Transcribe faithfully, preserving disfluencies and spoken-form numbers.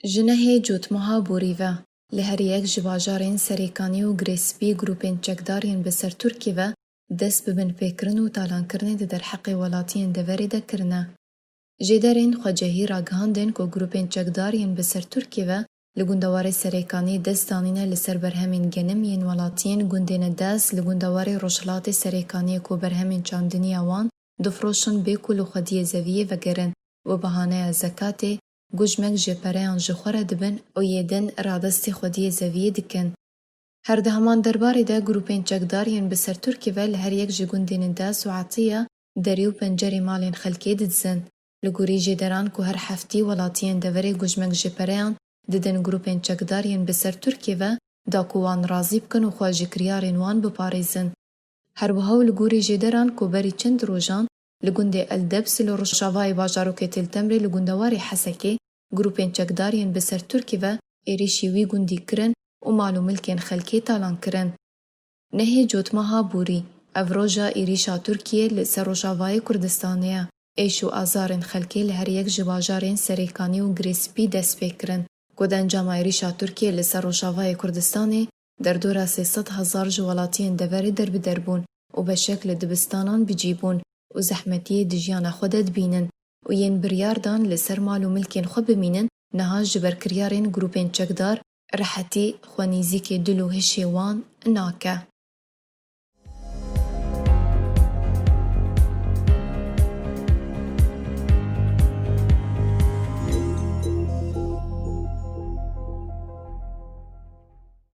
Ji nehê Cotmeha borî ve li her yek ji bajarên Serêkanî û Girêspî grûpên çekdar yên bi ser Tirkiyê ve dest bi binpêkirin û talankirinê di derheqê welatiyên deverê de kirine. Jêderên xwecihî ragihandin ku grûpên çekdar yên bi ser Tirkiyê ve li gundewarê Serêkanî dest danîne li ser berhemên genim yên welatiyên gundên Des li gundewarê rojhilatê Serêkaniyê ku berhemên çandiniya wan difroşin bê ku li xwediyê zeviyê vegerin, bi bahaneya zekatê, gujmek ji pereyan ji xwe re dibin û yê din radestê xwediyê zeviyê dikin. Her di heman derbarê de grûpên çekdar yên bi ser Tirkiyê ve li her yek ji gundên Des û Etiya derî û pencerê malên xelkê didizin. Li gorî jêderan ku her heftî welatiyên deverê gujmek ji pereyan didin grûpên çekdar yên bi ser Tirkiyê ve da ku wan razî bikin û xwe ji kiryarên wan biparêzin. Her wiha û li gorî jêderan ku berî çend rojan li gundê Eldeps li rojavayê bajarokê Til Temrê li gundewarê Hesekê grûpên çekdar yên bi ser Tirkiyê ve êrîşî wî gundî kirin û mal û milkên xelkê talan kirin. Nehê Cotmeha borî, ev roja êrîşa Tirkiyê li ser Rojavayê Kurdistanê ye. Êş û azarên xelkê li her yek ji bajarên Serêkanî û Girêspî dest pê kirin, ku di encama êrîşa Tirkiyê li ser Rojavayê Kurdistanê derdora sê sed hezar ji welatiyên deverê derbider bûn û beşek li dibistanan bi cî bûn û zehmetiyê di jiyana xwe de dibînin û yên biryar dan li ser mal û milkên xwe bimînin, niha ji ber kiryarên grûpên çekdar rehetî xwe nêzîkê dil û hişê wan nake.